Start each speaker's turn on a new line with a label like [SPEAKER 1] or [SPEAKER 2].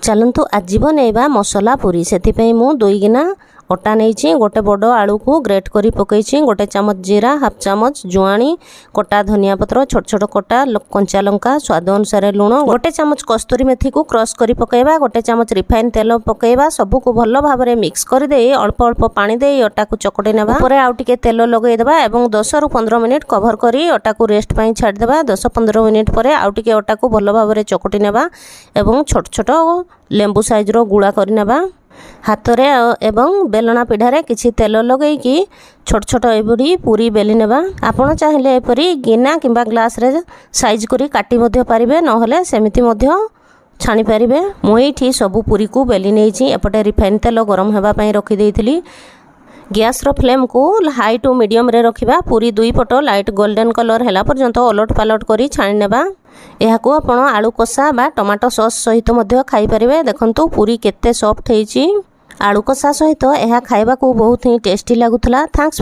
[SPEAKER 1] ଚାଲନ୍ତୁ, ଆଜି ବନେଇବା ମସଲା ପୁରୀ। ସେଥିପାଇଁ ମୁଁ 2 ଗିନା ଅଟା ନେଇଛି। ଗୋଟେ ବଡ଼ ଆଳୁକୁ ଗ୍ରେଟ୍ କରି ପକାଇଛି। 1 ଚାମଚ ଜିରା, ହାଫ୍ ଚାମଚ ଜୁଆଣି, କଟା ଧନିଆ ପତ୍ର, ଛୋଟ ଛୋଟ କଟା କଞ୍ଚା ଲଙ୍କା, ସ୍ୱାଦ ଅନୁସାରେ ଲୁଣ, 1 ଚାମଚ କସ୍ତୁରୀ ମେଥିକୁ କ୍ରସ୍ କରି ପକାଇବା, 1 ଚାମଚ ରିଫାଇନ୍ ତେଲ ପକାଇବା। ସବୁକୁ ଭଲ ଭାବରେ ମିକ୍ସ କରିଦେଇ ଅଳ୍ପ ଅଳ୍ପ ପାଣି ଦେଇ ଅଟାକୁ ଚକଟି ନେବା। ଉପରେ ଆଉ ଟିକେ ତେଲ ଲଗାଇଦେବା ଏବଂ 10ରୁ 15 ମିନିଟ୍ କଭର କରି ଅଟାକୁ ରେଷ୍ଟ ପାଇଁ ଛାଡ଼ିଦେବା। 10-15 ମିନିଟ୍ ପରେ ଆଉ ଟିକେ ଅଟାକୁ ଭଲ ଭାବରେ ଚକଟି ନେବା ଏବଂ ଛୋଟ ଛୋଟ ଲେମ୍ବୁ ସାଇଜ୍ର ଗୁଳା କରିନେବା ହାତରେ ଏବଂ ବେଲଣା ପିଢ଼ାରେ କିଛି ତେଲ ଲଗାଇକି ଛୋଟ ଛୋଟ ଏପରି ପୁରୀ ବେଲି ନେବା। ଆପଣ ଚାହିଁଲେ ଏପରି ଗିନା କିମ୍ବା ଗ୍ଲାସ୍ରେ ସାଇଜ୍ କରି କାଟି ମଧ୍ୟ ପାରିବେ, ନହେଲେ ସେମିତି ମଧ୍ୟ ଛାଣିପାରିବେ। ମୁଁ ଏଇଠି ସବୁ ପୁରୀକୁ ବେଲି ନେଇଛି। ଏପଟେ ରିଫାଇନ୍ ତେଲ ଗରମ ହେବା ପାଇଁ ରଖିଦେଇଥିଲି। ଗ୍ୟାସ୍ର ଫ୍ଲେମ୍କୁ ହାଇ ଟୁ ମିଡ଼ିୟମରେ ରଖିବା। ପୁରୀ ଦୁଇ ପଟ ଲାଇଟ୍ ଗୋଲ୍ଡେନ୍ କଲର୍ ହେଲା ପର୍ଯ୍ୟନ୍ତ ଓଲଟ ପାଲଟ କରି ଛାଣି ନେବା। ଏହାକୁ ଆପଣ ଆଳୁ କଷା ବା ଟମାଟୋ ସସ୍ ସହିତ ମଧ୍ୟ ଖାଇପାରିବେ। ଦେଖନ୍ତୁ, ପୁରୀ କେତେ ସଫ୍ଟ ହେଇଛି। ଆଳୁ କଷା ସହିତ ଏହା ଖାଇବାକୁ ବହୁତ ହିଁ ଟେଷ୍ଟି ଲାଗୁଥିଲା। Thanks.